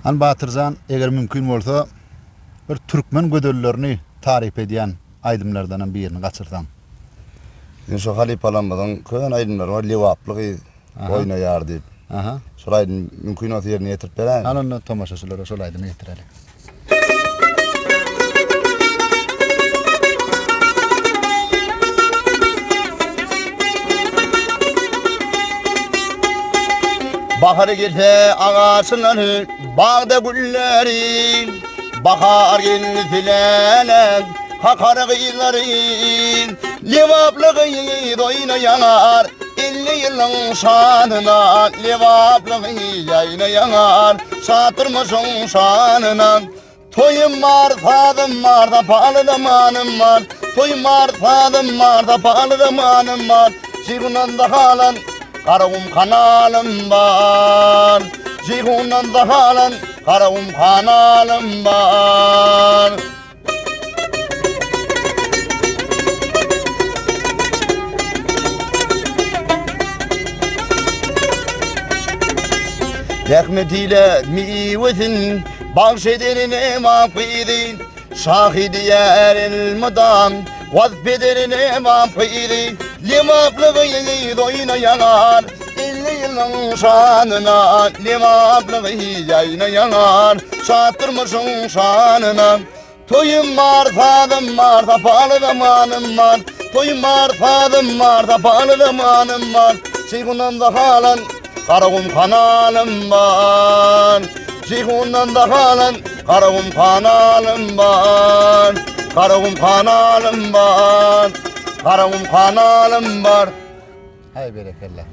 Hany Batyrjan, eger mümkin bolsa, bir türkmen gözellerini taryp edýän aýdymlardanam birini gaçyrsaň. Indi şu halypalarymyzyň köne aýdymlary bar, Lebaply gyz oýnaýar diýip. Aha. Şol aýdymy mümkin bolsa ýerine ýetirip beräýiň. Hany onda tomaşaçylara şol aýdymy ýetireliň. Bahar gelse agaçlary, bagda gülleri, Bahar gelse läle, kakar gyzlary, Lebaply gyz oýnaýar, 50 ýylyň şanyna, Lebaply gyz ýaýnaýar, şat durmuşyň şanyna. Toýum bar, sazym bar, sapaly zamanym bar. Toýum bar, sazym bar, sapaly zamanym bar. Jeýhundan zahalan Garagum kanalym bar. Jeýhundan zahalan Garagum kanalym bar. Zähmet ile miwesin bagş eden Emam gyzy, Şahy diýer elmydam, wasp eden Emam gyzy, Lebaply gyz oýnaýar, 50 ýylyň şanyna, Lebaply gyz ýaýnaýar, şat durmuşyň şanyna. Toýum bar, sazym bar, sapaly zamanym bar. Toýum bar, sazym bar, sapaly zamanym bar. Jeýhundan zahalan Garagum kanalym bar. Jeýhundan zahalan Garagum kanalym bar. Garagum kanalym bar. Garagum kanalym bar. Haý berekella.